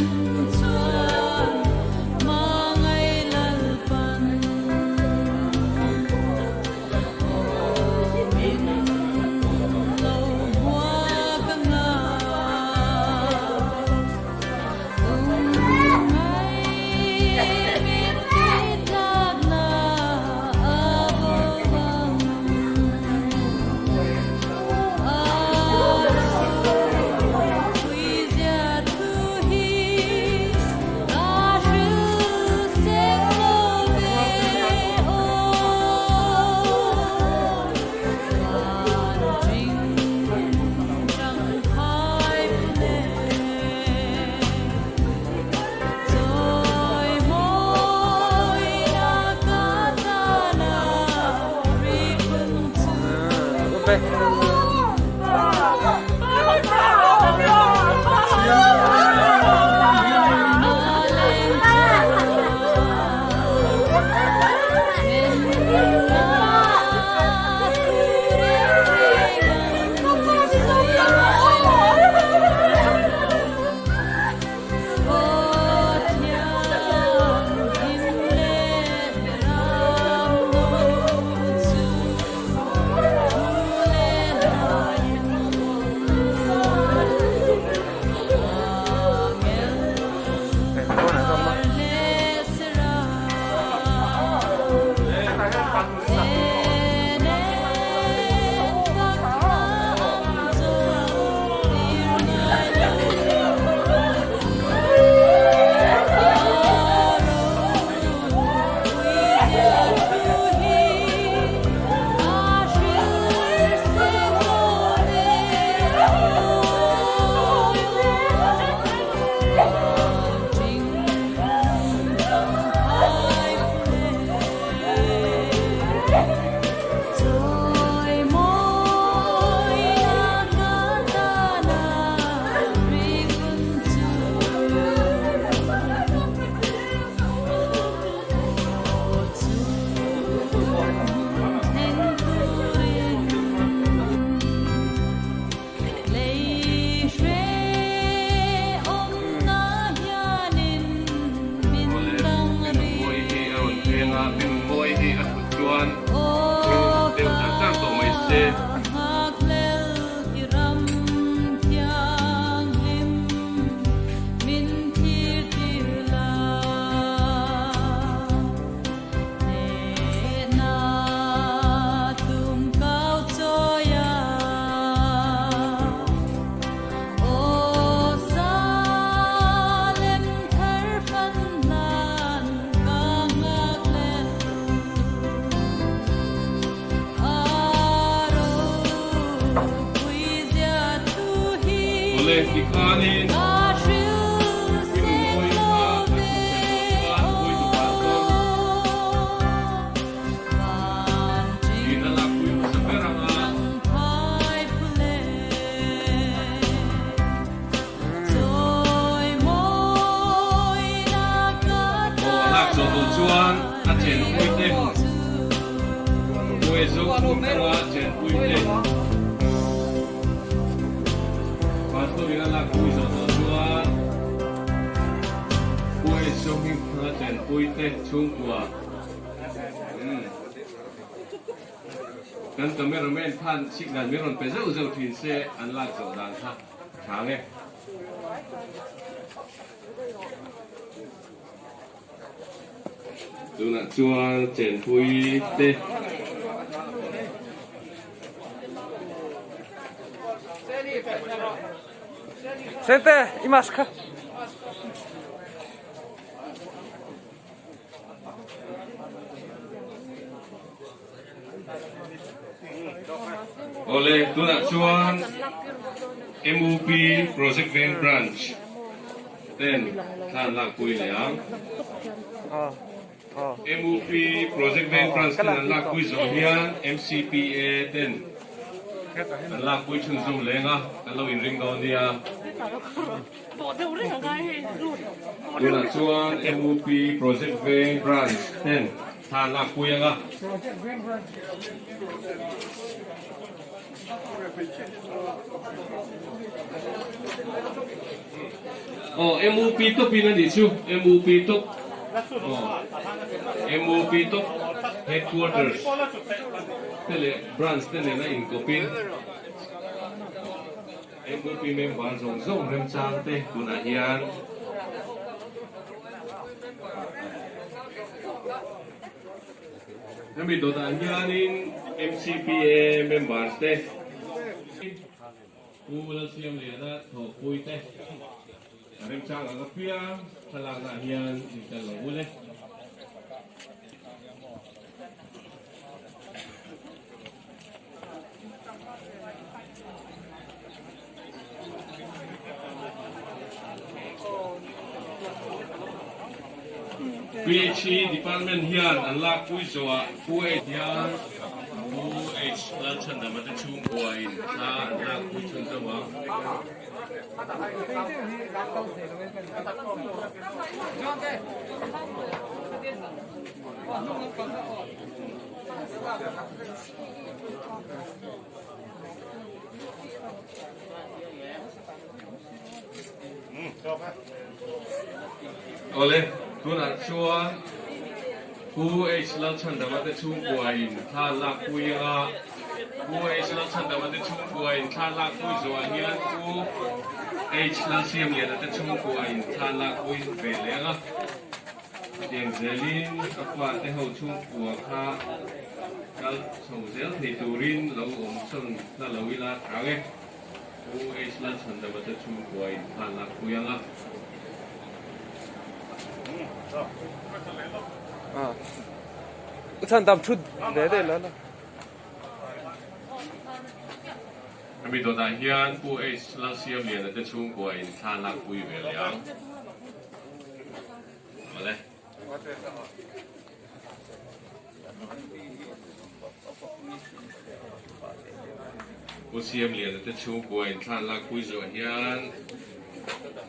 [SPEAKER 4] Awle tikhanin Rinmawii kha an thuthleng tawh chuan Puitupa chuan Rin a lakpui hmasa ber ang a. Aw a lak zawh tawh chuan a chenpui te Puai zo khum thanga chenpui te Pastor in a lakpui zawh tawh chuan Puai zo hming thanga chenpui te chhungkua Kan cameraman khan signal min rawn pe zeuh zeuh thin se an lak zawh dan kha tha nge. Tunah chuan chenpui te.
[SPEAKER 3] Sente, i mask kha.
[SPEAKER 4] Awle, tunah chuan MUP Project Veng Branch ten thla an lakpui leh ang. MUP Project Veng Branch ten an lakpui zawh hian MCPA ten an lakpui chhunzawm leng a, kan lo inring dawn nia. Tunah chuan MUP Project Veng Branch ten.
[SPEAKER 6] Thla an lak pui ang a. Aw MUP top in a nih chu MUP top aw MUP top headquarters te leh branch te nena inkawpin MUP member zawng zawng remchang te tunah hian Hemi dawtah hianin MCPA members te, Pu Lalsiamliana thawhpui te remchang ang apiang thlalaknaah hian intel lo ul e. PHE Department hian an lakpui zawhah Pu H hian Pu H Lalchhandama te chhungkua in thla an lakpui chhun zauh ang. Awle, tunah chuan Pu H Lalchhandama te chhungkua in thla an lakpui anga, Pu H Lalchhandama te chhungkua in thla an lakpui zawhah hian Pu H Lalsiamliana te chhungkua in thla an lakpui ve leh anga, Chutiang zelin a fate ho chhungkua kha kal chho zel thei turin lo awm sawn hla lo ila thang e. Pu H Lalchhandama te chhungkua in thla lak pui ang a.
[SPEAKER 3] Chhandam thu ve deuh la la.
[SPEAKER 6] Hemi dawtah hian Pu H Lalsiamliana te chhungkua in thla lak pui ve leh ang. Awle. Pu Siamliana te chhungkua in thlan lak pui zawh hian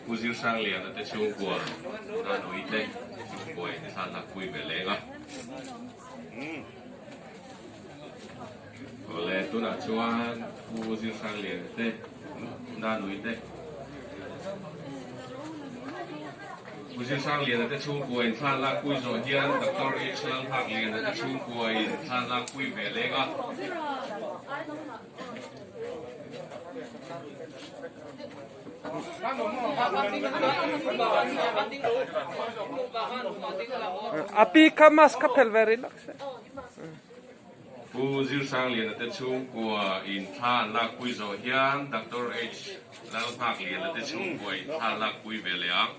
[SPEAKER 6] Pu Zirsangliana te chhungkua Nanui te chhungkua in thlan lak pui ve leng a. Awle, tunah chuan Pu Zirsangliana te Nanui te Pu Zirsangliana te chhungkua in thlan lak pui zawh hian Doctor H Lalnghakliana te chhungkua in thlan lak pui ve leng a.
[SPEAKER 3] A pi kha mask kha phel ve rih lak se.
[SPEAKER 6] Pu Zirsangliana te chhungkua in thla an lakpui zawh hian Doctor H Lalnghakliana te chhungkua in thla an lakpui ve leh ang.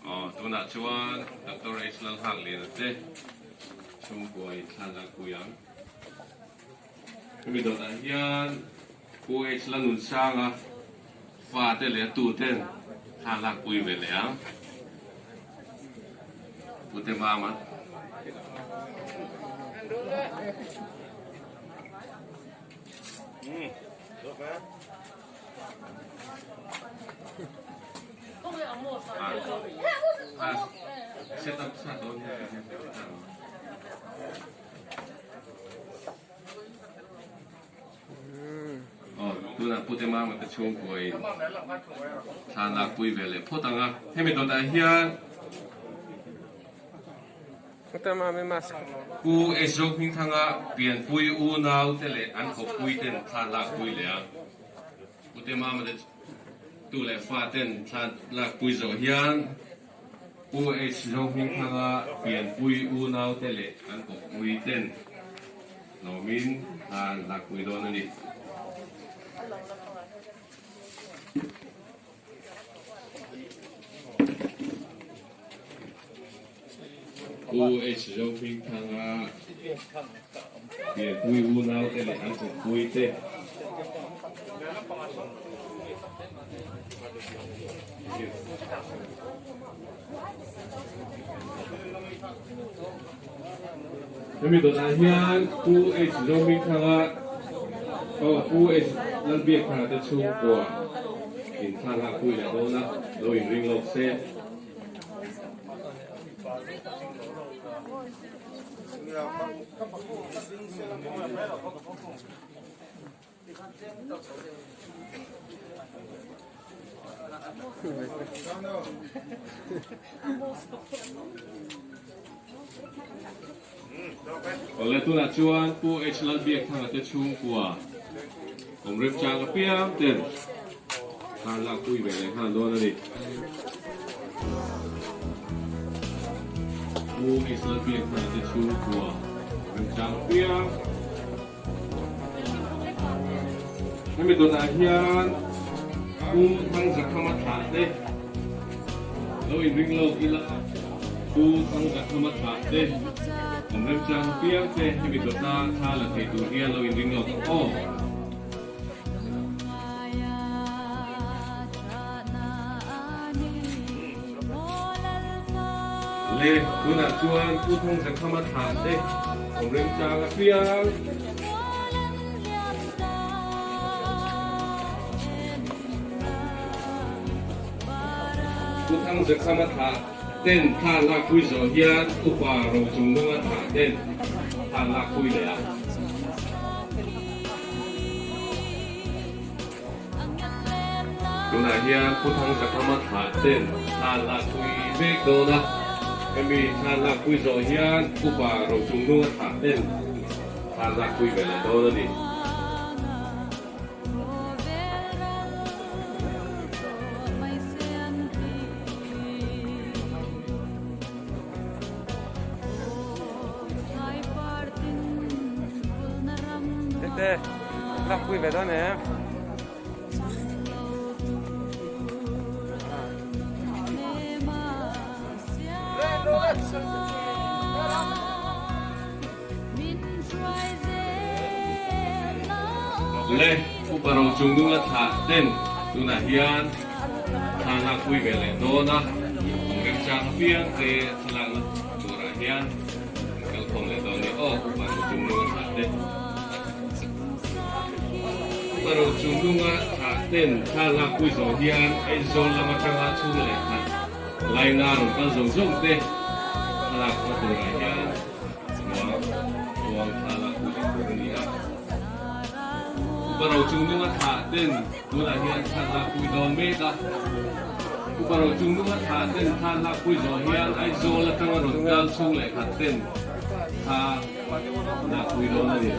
[SPEAKER 6] Aw, tunah chuan Doctor H Lalnghakliana te chhungkua in thla an lakpui ang. Hemi dawtah hian Pu H Lanunsanga fate leh a tuten thla an lakpui ve leh ang. Pute Mama. Set up sa dawn hian. Aw, tunah Pute Mama te chhungkua in thla lak pui ve leh phawt ang a. Hemi dawtah hian Pu Ezro Hmingthanga pianpui unau te leh an khawppui ten thla lak pui leh a. Pute Mama te tu leh fa ten thla lak pui zawh hian Pu Ezro Hmingthanga pianpui unau te leh an khawppui ten Lawmin hla an hlakpui dawn a ni. Pu H Zohmingthanga pianpui unaute leh an kawppui te. Hemi dawtah hian Pu H Zohmingthanga aw Pu H Lalbiakthanga te chhungkua inthlan lak pui leh dawn a, lo inring lawk se. Awle tunah chuan Pu H Lalbiakthanga te chhungkua awm remchang apiang ten thar lakpui ve leh nghal dawn a ni. Pu H Lalbiakthanga te chhungkua awm remchang apiang. Hemi dawtah hian Pu Thangzakhama thlah te lo inring lawk ila, Pu Thangzakhama thlah te awm remchang apiang te hemi dawta thla la thei tur hian lo inring lawk ang aw. Le, tunah chuan Pu Thangzakhama thlah te awm remchang apiang. Pu Thangzakhama thlah ten thla lakpui zawh hian Upa Rochungnunga thlah ten thla lakpui leh a. Tunah hian Pu Thangzakhama thlah ten thla lakpui mek dawn a, hemi thla lakpui zawh hian Upa Rochungnunga thlah ten thla lakpui ve leh dawn a ni.
[SPEAKER 3] Tete, lakpui ve dawn em?
[SPEAKER 6] Le, Upa Rochungnunga thlah ten tunah hian thla lakpui ve leh dawn a, awm remchang apiang te thlalakna turah hian an kal khawm leh dawn ni aw, Upa Rochungnunga thlah te. Upa Rochungnunga thlah ten thla lakpui zawh hian Aizawl lam atanga chhung leh khat Laina rawn kal zawng zawng te thlalak hma turah hian ruang ruang thla lak pui leh tur a ni a. Upa Rochungnunga thlah ten tunah hian thla lak pui dawn mek a. Upa Rochungnunga thlah ten thla lak pui zawh hian Aizawl atanga rawn kal chhung leh khat ten thla lak pui dawn a ni.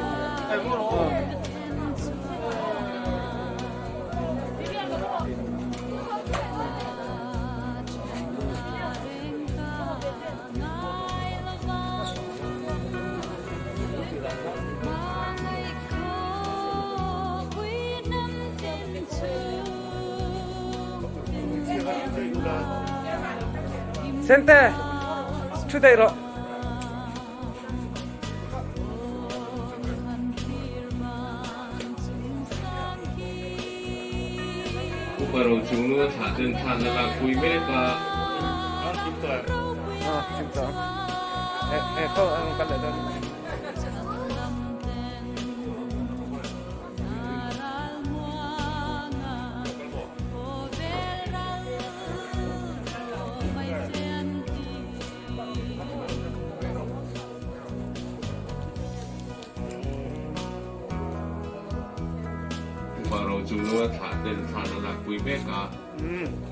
[SPEAKER 3] Sente, thu daih rawh.
[SPEAKER 6] Upa Rochungnu a thlah ten thlan a lak pui mek a. Upa Rochungnu a thlah ten thlan a lak pui mek a.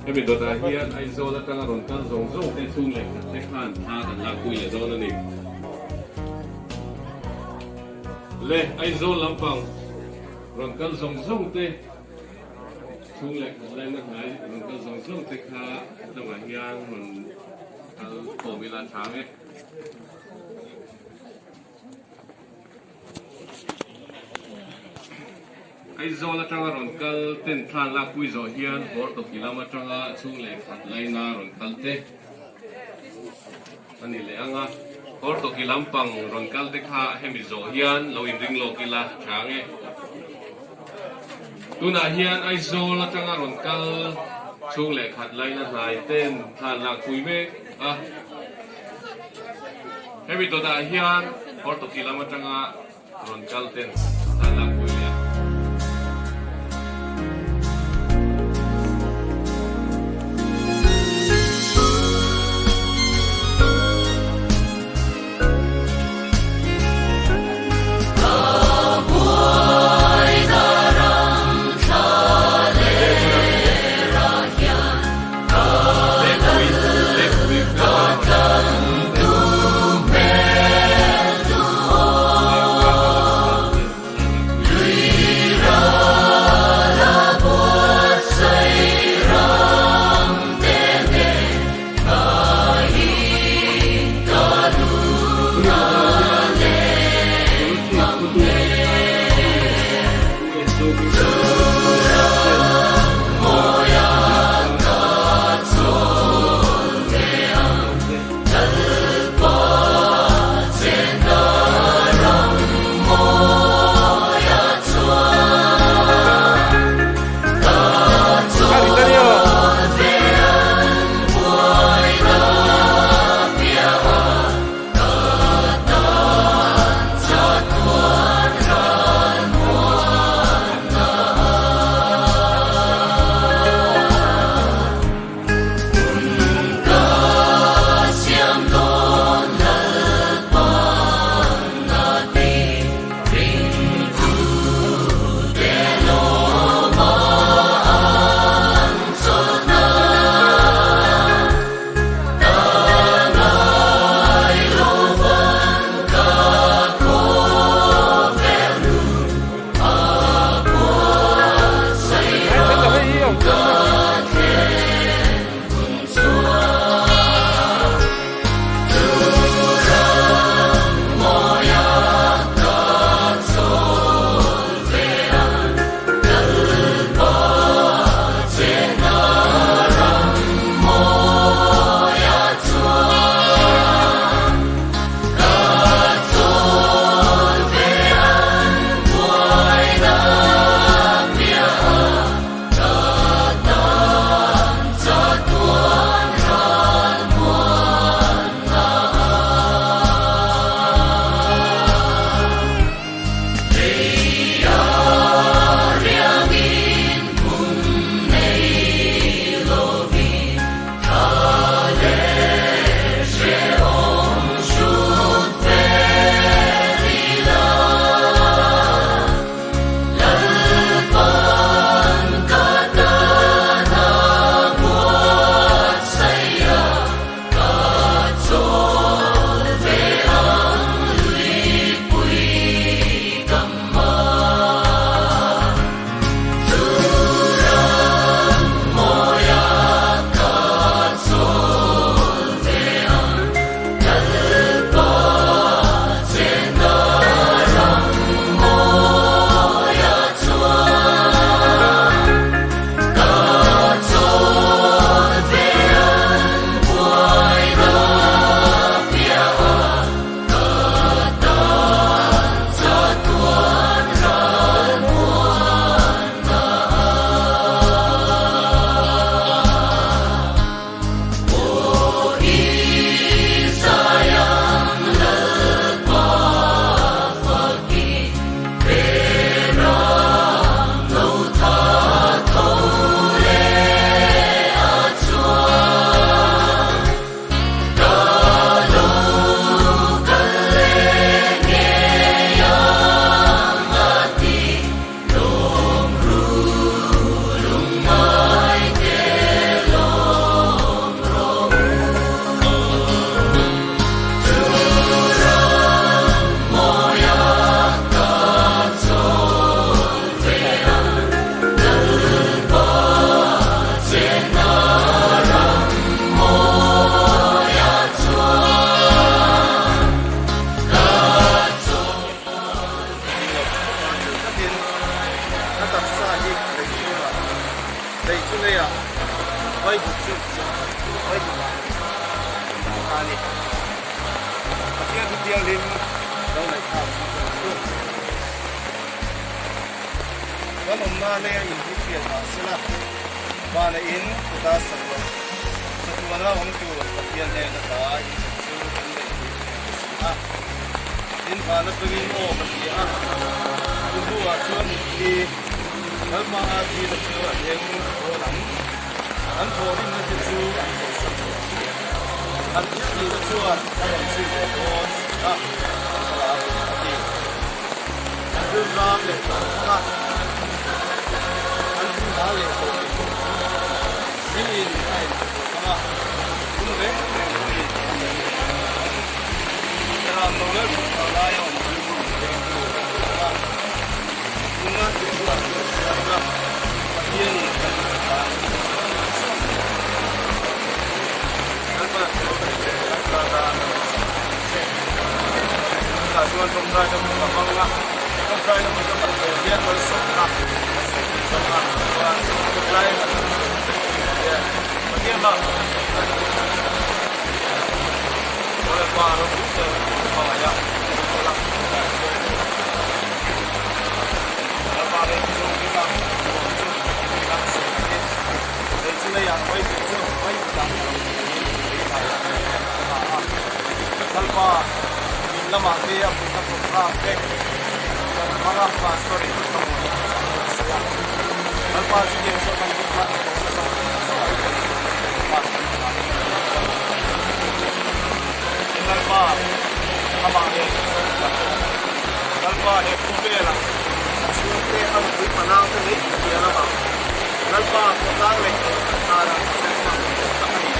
[SPEAKER 6] Hemi dawtah hian Aizawl atanga rawn kal zawng zawng te chhung leh khat te khan thla kan lak pui leh dawn a ni. Le Aizawl lampang rawn kal zawng zawng te chhung leh khat laina hnai rawn kal zawng zawng te kha lamah hian rawn kal khawm ila chang e. Aizawl atanga rawn kal ten thla lakpui zawh hian Hawrtawki lam atanga chhung leh khat laina rawn kal te a ni leh ang a. Hawrtawki lampang rawn kal te kha hemi zawh hian lo inring lawk ila tha ang e. Tunah hian Aizawl atanga rawn kal chhung leh khat laina hnai ten thla an lakpui mek a. Hemi dawtah hian Hortoki lam atanga rawn kal ten thla lak pui leh a.
[SPEAKER 7] Vai buk chu vai buk ah kan dah ta a ni. Pathian thu thianghlim lo ngaihthlak a hun chu. Kan awmna leia in hi hriat mah sela, vana in kuta sak loh chatuana awm tur Pathian hnen ata inzep chu kan neih tih ka hre si a. Tin, vana tangin aw ka ti a, chu hnuah chuan mitthi Lalhmanga thila chu an eng a dawn ang. An thawhrimna te chu an thawhsak tawh ang. An thil tihna chuan a rawn zui ve dawn si a, thlarau in a ti. An rilram leh tawh ang a, an thil hna leh tawh ni bawk ang. Niin a enthla bawk ang a, hun reng reng pawhin a nei leh bawk ang. Ram lo leh thawhthar laia awm chu vengtu kan ni bawk a. Tuna Isua chu a siam a, Pathianin kan tan Lalpa chu kan leh kan tana a lo chak ang che. Tunah chuan tawngtaina hun ka hmang a, tawngtaina hun ka hman zawh hian malsawmna ka sawi zawng a, chuan tlai kan lo sawi thei hian Pathian bak kan tawngtaina hun kan hman Lalpa ropui ber ka hmangaih a, Lalpa Lalpa he khawvela a chhungte a nupui panaute lei tia lamah Lalpa khawtlang leh kan tana thilhmang tak a ni.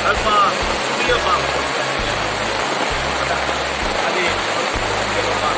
[SPEAKER 7] Lalpa chumi avang pawh chuan a ni tia lamah.